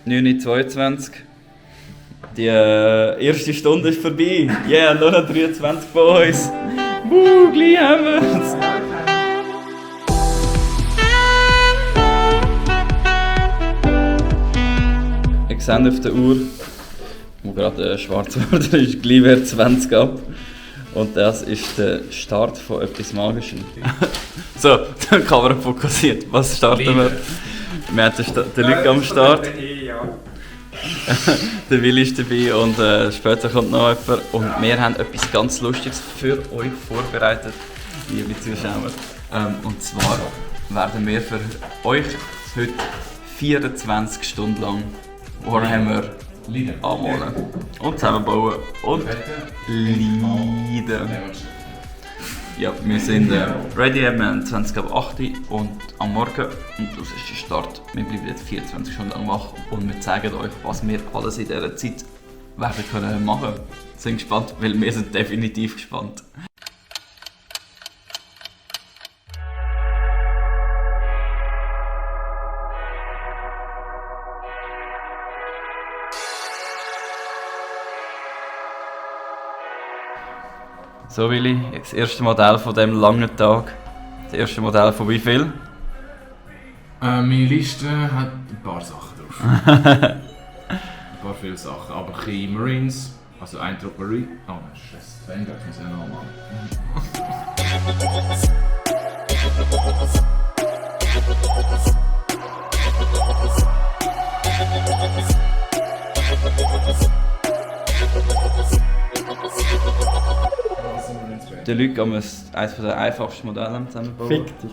9:22 Uhr. Die erste Stunde ist vorbei. Ja, nur noch 23 von uns. Gleich haben wir's. Ich sehe auf der Uhr, wo gerade schwarz geworden ist, gleich wird 20 ab. Und das ist der Start von etwas Magischem. So, die Kamera fokussiert. Was starten wir? Wir haben den Luc am Start. Der Willi ist dabei und später kommt noch jemand. Und wir haben etwas ganz Lustiges für euch vorbereitet, liebe Zuschauer. Und zwar werden wir für euch heute 24 Stunden lang Warhammer anmalen und zusammenbauen und leiden. Ja, wir sind ready, wir haben 20:08 und am Morgen und das ist der Start. Wir bleiben jetzt 24 Stunden lang wach und wir zeigen euch, was wir alles in dieser Zeit werden können machen. Sind gespannt, weil wir sind definitiv gespannt. So Willi, das erste Modell von diesem langen Tag. Das erste Modell von wie viel? Meine Liste hat ein paar Sachen drauf. Ein paar viele Sachen. Aber ein bisschen Marines, also ein Trupp Marine. Oh nein, Scheiße, Vanguard muss ich ja noch machen. Der Luc haben eines der einfachsten Modelle zusammenbauen. Fick dich.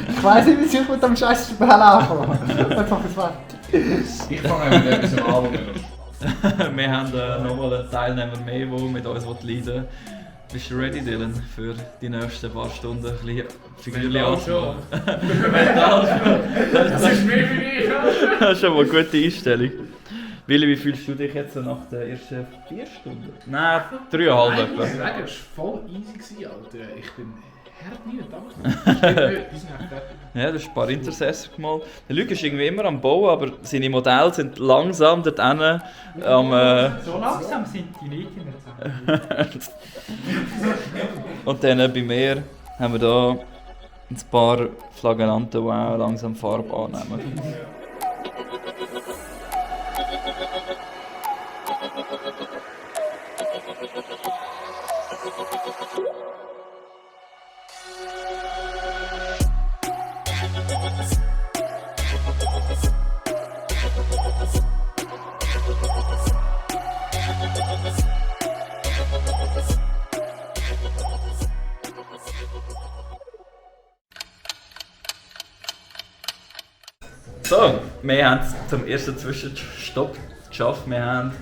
Ich weiss nicht, wie ich mit dem scheiß Spiel anfangen. Einfach das Wort. Ich fange mit etwas an, Wir haben nochmal einen Teilnehmer mehr, der mit uns leiden will. Bist du ready, Dylan, für die nächsten paar Stunden ein bisschen Figürchen anzumachen? Das ist mehr wie ich. Das ist schon mal eine gute Einstellung. Willi, wie fühlst du dich jetzt nach den ersten 4 Stunden? Nein, 3,5 etwa. Das war voll easy, Alter. Ich bin hart nie dankbar. Ja, du hast ein paar Intercessor gemalt. Der Luc ist irgendwie immer am Bauen, aber seine Modelle sind langsam dort hinten am... So langsam sind die nicht mehr zusammen. Und dann bei mir haben wir hier ein paar Flaggellanten, die auch langsam Farbe annehmen. So, wir haben es zum ersten Zwischenstopp geschafft. Wir haben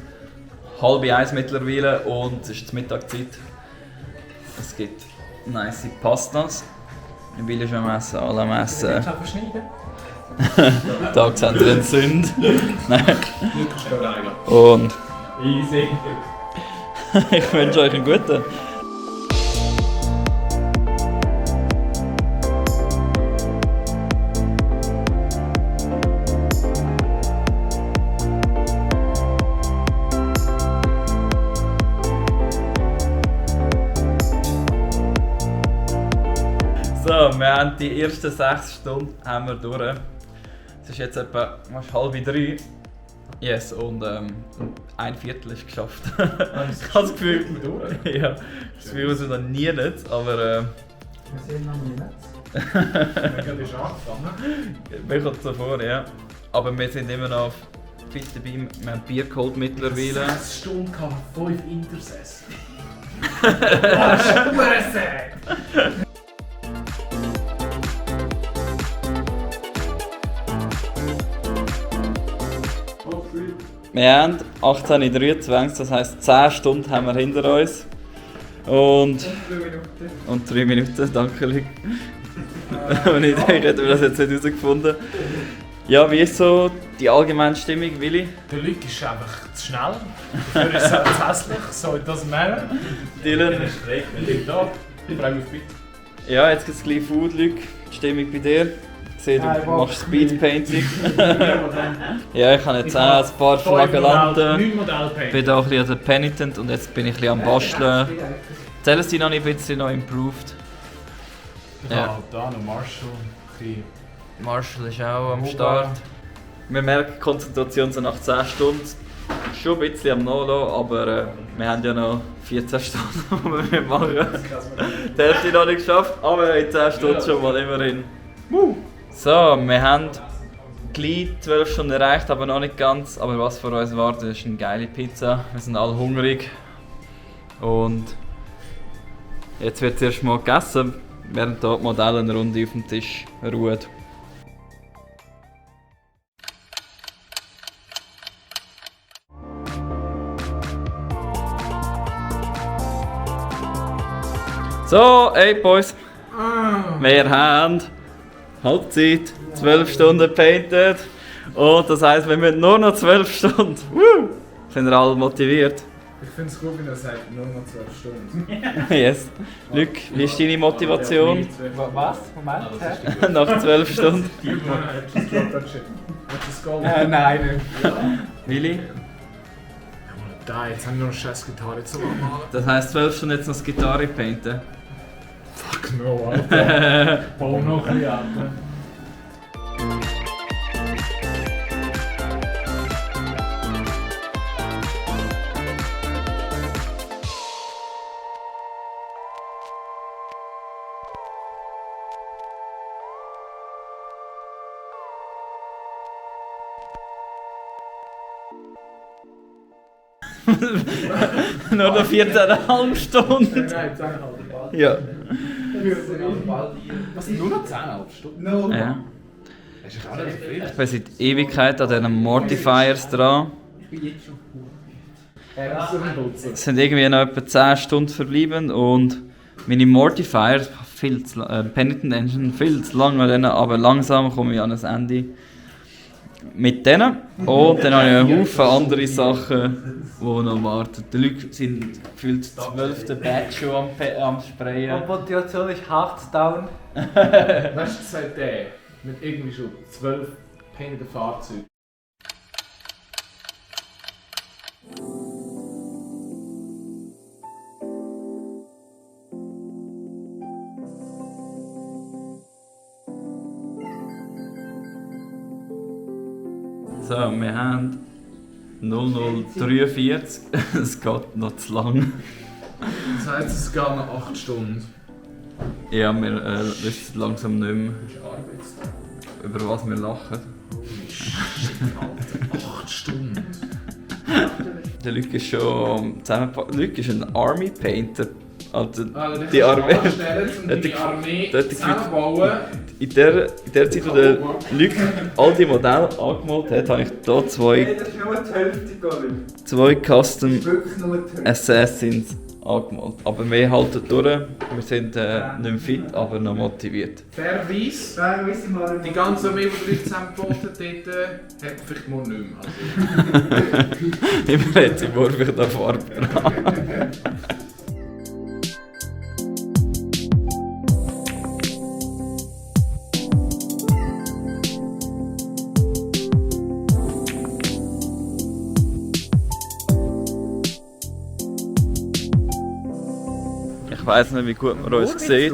12:30 mittlerweile und es ist die Mittagszeit. Es gibt nice Pastas. Ich will schon essen, alle am Essen. Da sehen wir den Sünd. Nein. Und Easy. ich wünsche euch einen guten. So, wir haben die ersten 6 Stunden haben wir durch. Es ist jetzt etwa fast 2:30. Yes, und ein Viertel ist geschafft. Ich habe das Gefühl, ja, das Gefühl, wir sind noch nie nicht, aber Wir sind noch nie nicht. Wir haben schon angefangen. mir kommt es so vor, ja. Aber wir sind immer noch fit dabei, wir haben Bier geholt mittlerweile. 6 Stunden kann 5 Intercess. Das ist ein Wir haben 18:23, das heisst 10 Stunden haben wir hinter uns. Und 3 Minuten, danke Luc. Und ich denke, hätten wir das jetzt nicht herausgefunden. Ja, wie ist so die allgemeine Stimmung, Willi? Der Luc ist einfach zu schnell. Dafür ist er zu hässlich, so it doesn't matter. Dylan? Ich bin da. Ich freue mich auf dich. Ja, jetzt gibt es gleich Food, Luc. Die Stimmung bei dir? gesehen, du machst Speedpainting. Ja, ich habe jetzt auch ein paar Flagellanten. 9 Modellpaint. Bin da ein bisschen an der Penitent und jetzt bin ich ein bisschen am Basteln. Celestine habe ich ein bisschen noch improved. Ja, da noch Marshall. Marshall ist auch am Start. Wir merken die Konzentration so nach 10 Stunden. Schon ein bisschen am Nachlassen, aber wir haben ja noch 14 Stunden, die wir machen. Die Hälfte noch nicht geschafft, aber in 10 Stunden schon mal immerhin. So, wir haben gleich 12 Stunden erreicht, aber noch nicht ganz. Aber was vor uns wartet, ist eine geile Pizza. Wir sind alle hungrig. Und jetzt wird zuerst mal gegessen, während hier die Modelle eine Runde auf dem Tisch ruhen. So, hey Boys, wir haben Halbzeit, 12 Stunden painted und das heisst, wir müssen nur noch 12 Stunden. Sind wir alle motiviert? Ich finde es gut, wenn er sagt, nur noch 12 Stunden. Yes. Luc, wie ist deine Motivation Was? Moment, nach 12 Stunden? Nein, nicht. Willi? Da, jetzt haben wir noch eine scheiß Gitarre zu malen. Das heisst 12 Stunden jetzt noch das Gitarre painten? Fuck no, Alter. Bau noch ein bisschen ab. Nur noch 14,5 Stunden? Nein, 10,5. Ja. Was, nur noch 10,5 Stunden? Ja. Hast du gerade zufrieden? Ich bin seit Ewigkeit an diesen Mortifiers dran. Es sind irgendwie noch etwa 10 Stunden verblieben und meine Mortifiers, Penitent Engine, viel zu lang an denen, aber langsam komme ich an das Ende mit denen. Und dann habe ich einen Haufen andere Sachen, die noch warten. Die Leute sind gefühlt 12. Batch schon am Sprayen. Und Motivation ist hart down. Weißt du, seit der mit irgendwie schon 12 painted Fahrzeugen. So, wir haben 0043. Es geht noch zu lang. Das heisst, es geht noch 8 Stunden. Ja, wir wissen langsam nicht mehr, über was wir lachen. 8 Stunden. Der Luc ist schon zusammengepackt. Luc ist ein Army Painter. Also Also, die Armee. die Armee zusammenbauen. In der Zeit, wo der Luc all die Modelle angemalt hat, habe ich hier Das ist nur die Hälfte gegangen. zwei Custom Wirklich nur die Hälfte. Assassins angemalt. Aber wir halten durch. Wir sind nicht mehr fit, aber noch motiviert. Fairerweise, Nein, wir wissen mal. die ganze Armee, die wir zusammengebaut haben, hat vielleicht mal nicht mehr. Also, Immer hat sie morgen da Farbe dran. Ich weiss nicht, wie gut man uns sieht.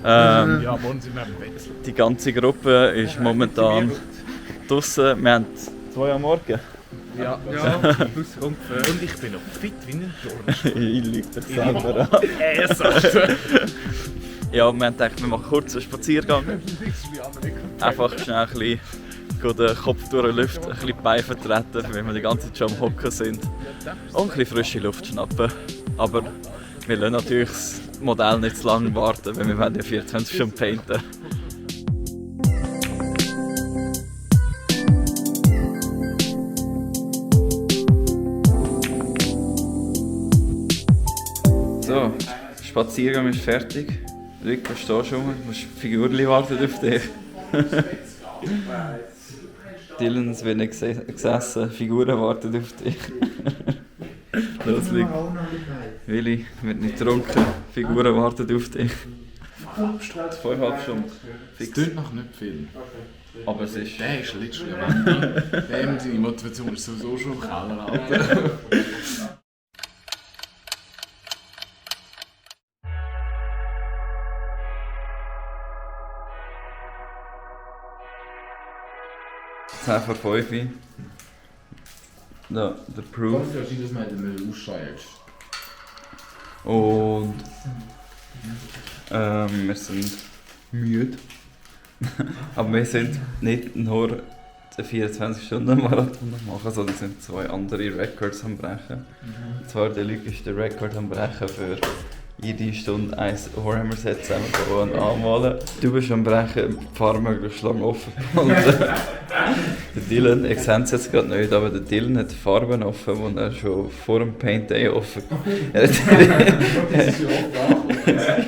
ja, morgen sind wir im Bett. Die ganze Gruppe ist momentan draußen. Wir haben 2 am Morgen. Ja, plus ungefähr. Und ich bin noch fit wie ein Dorn. Ich lüge dich selber an. Ja, wir haben gedacht, wir machen kurz einen Spaziergang. Einfach schnell ein bisschen den Kopf durchlüften, ein bisschen die Beine vertreten, weil wir die ganze Zeit schon am Hocken sind. Und ein bisschen frische Luft schnappen. Aber wir lassen natürlich das Modell nicht zu lange warten, weil wir wollen ja 24 Stunden painten. So, der Spaziergang ist fertig. Luc, du stehst schon, Figurchen warten auf dich. Dylan, es wird nicht gesessen, Figuren warten auf dich. Los, Luc. Willi, wird nicht getrunken, Figuren warten auf dich. 1,5 Stunden. 2,5 Stunden. Das Fix. klingt noch nicht viel. Aber es ist... Der ist literally am Ende. Dem seine Motivation ist sowieso schon im Keller, Alter. Zehn vor 5 Uhr. Da, der Proof. Kommt ja sein, dass man den Müll aussteigt. Und wir sind müde. Aber wir sind nicht nur den 24-Stunden-Marathon am machen, sondern sind 2 andere Records am Brechen. Und zwar der Luke ist der Rekord am Brechen für jede Stunde ein Warhammer-Set zusammenbauen und anmalen. Du bist am Brechen, die Farbe möglichst lang offen behalten. Der Dylan, ich sehe es jetzt gerade nicht, aber der Dylan hat Farben offen, die er schon vor dem Paint Day offen hat.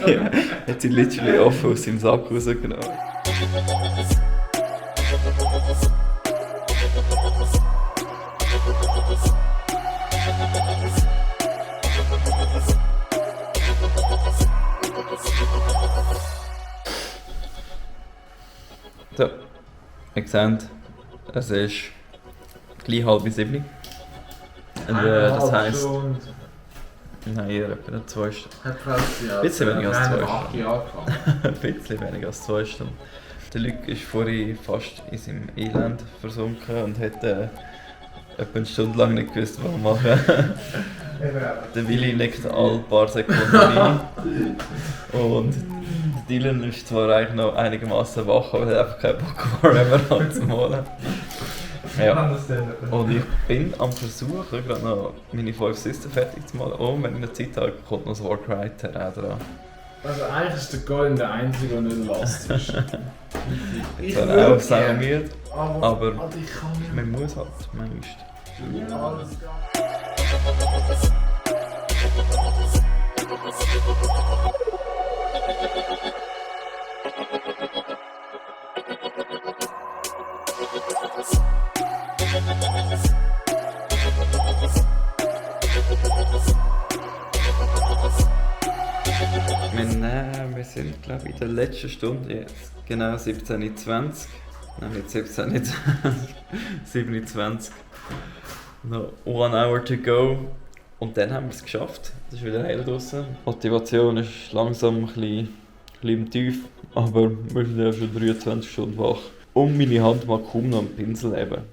Ja, hat sie literally offen aus seinem Sack rausgenommen. So, ihr seht, es ist gleich 6:30. Und das heisst, nein, eher etwa 2 Stunden. Ein bisschen weniger als 2 Stunden. Ein bisschen weniger als 2 Stunden. Der Luc ist vorhin fast in seinem Elend versunken und hat etwa eine Stunde lang nicht gewusst, was er machen. Der Willi nickt alle paar Sekunden ein. Und Dylan ist zwar eigentlich noch einigermaßen wach, aber hat einfach keinen Bock, Warhammer anzumalen. Ja. Und ich bin am Versuchen, gerade noch meine 5 System fertig zu malen. Oh, wenn ich eine Zeit habe, kommt noch das Warcry auch dran. Also eigentlich ist der Golem der Einzige, der nicht lost ist. Ich bin auch sehr müde, aber ich kann nicht. man muss halt manchmal. Alles Wir sind, glaube ich, in der letzten Stunde jetzt. Genau 17:20. Nein, nicht 17:20. 7:20. Noch 1 hour to go. Und dann haben wir es geschafft. Es ist wieder hell draussen. Die Motivation ist langsam ein bisschen im Tief. Aber wir sind ja schon 23 Stunden wach. Und meine Hand mag kaum noch einen Pinsel eben.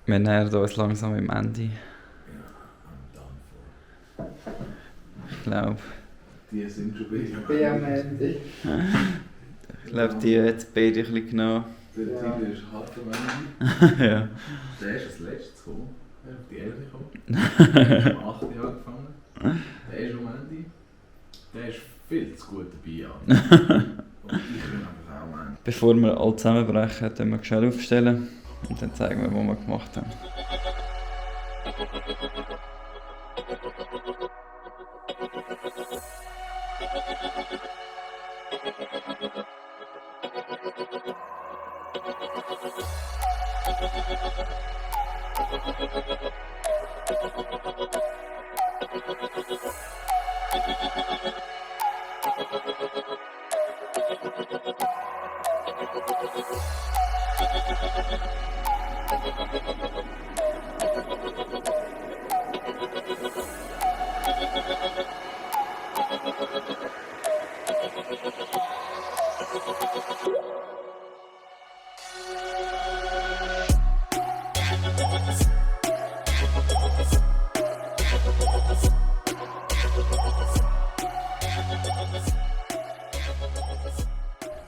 Wir nähern uns langsam am Ende. Ich glaube. Die sind schon beide. Ich bin am Ende. Ich glaube, die hat beide ein bisschen genommen. Der Titel ist hart am Ende. Ja. Der ist als letztes gekommen. Der ist auf die 11 gekommen. Am 8. Jahr angefangen. Der ist am Ende. Der ist viel zu gut dabei. Ja. Und ich bin einfach auch am Ende. Bevor wir alle zusammenbrechen, können wir schnell aufstellen und dann zeigen wir, was wir gemacht haben.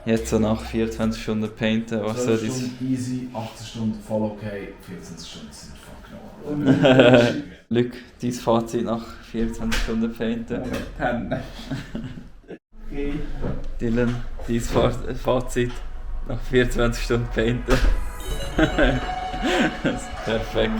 Jetzt so nach 24 Stunden Painten, was so 12 dein... Stunden easy, 18 Stunden voll okay, 14 Stunden sind fuck no. Luc, dein Fazit nach 24 Stunden Painten. Okay. Dylan, dein Fazit nach 24 Stunden Painten. Perfekt.